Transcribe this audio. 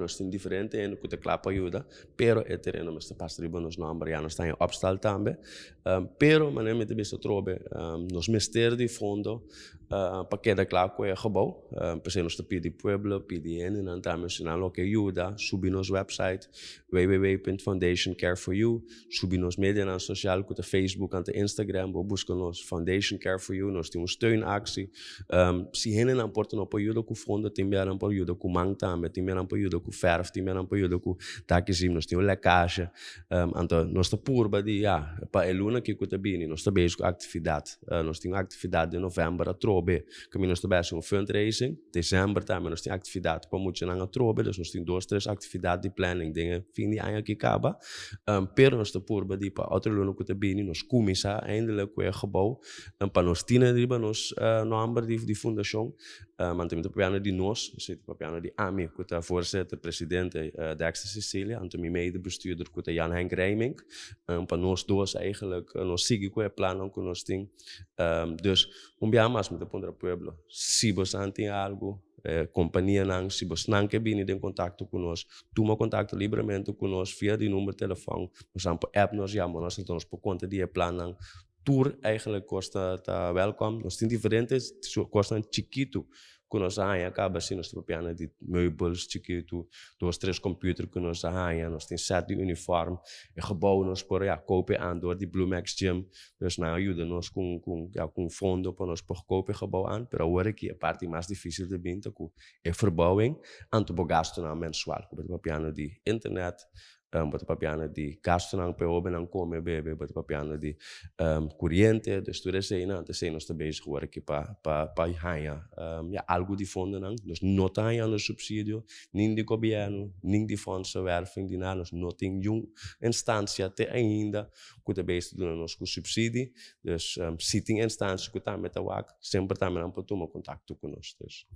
Nos tin diferente hende ku ta kla pa yuda, pero e tereno mester pasa riba nos nòmber. Ya nos ta haña opstal tambe. Pero manera mi ta bisa atrobe, nos mester di fondo pa keda kla ku e gebou. P'esei nos ta pidi pueblo, pidi hendenan tambe si nan lo ke yuda, subi nos website www.foundationcareforyou, subi nos medianan sosial ku ta Facebook anto Instagram, bo buska nos Foundation Care For You, nos tin un steunactie. Si hendenan por ta no por yuda ku fondo, tin bia nan por yuda ku man tambe, tin bia nan por yuda ku fèrf, tin bia nan por yuda ku takizim, nos tin un lèkashe. Anto nos ta purba di ya, pa e luna aki ku ta bini nos ta bezig ku aktividat. Nos tin un aktividat den novèmber atrobe, kaminda nos ta bai hasi un fundraising. Desèmber tambe nos tin aktividat pa muchanan atrobe, dus nos tin dos tres aktividat di planning den e fin di aña aki kaba. Pero nos ta purba di pa otro luna ku ta bini nos kuminsá eindelijk ku e gebou pa nos tin riba nos nòmber di fundashon. Anto mi ta papiando di nos, esei ta papiando di ami ku ta voorzitter, presidente Dexter Cecilia, anto mi medebestuurder ku ta Jan Henk Rijmink. Pa nos dos eigenlijk nos sigui ku e plannan ku nos tin. Dus un biaha mas mi ta puntra pueblo, si bosan tin algu, kompanianan, si bosnan ke bini den kontakto ku nos, tuma kontakto libremente ku nos via di number telefòn, bosan por app nos, yama nos, anto nos por konta di e plannan. Tur eigenlijk kos ta ta wèlkòm. Nos tin diferente kosnan chikitu ku nos a haña kaba si nos ta papiando di meubels chikitu, dos tres computer ku nos a haña, nos tin sèt di unifòrm, e gebou nos por ya koop e an dor di Blue Max Gym, dus nan a yuda nos ku ku ya ku un fondo pa nos por koop e gebou an, pero awor aki e parti mas difisil ta bin ta ku e verbouwing anto bo gastunan mensual ku bo ta papiando di internet, Bo ta papiando di gastunan pa e hobennan kome, bebe, bo ta papiando di kuriente, dus tur eseinan, anto esei nos ta bezig awor aki pa pa haña ya algu di fondonan. Nos no ta hañando supsidio nin di gobièrnu, nin di fondsenwerving, di nada, nos no tin niun instansia te ainda ku ta bezig ta duna nos ku supsidi. Dus si tin instansia ku tambe ta wak, semper tambe nan por tuma kontakto ku nos. Dus.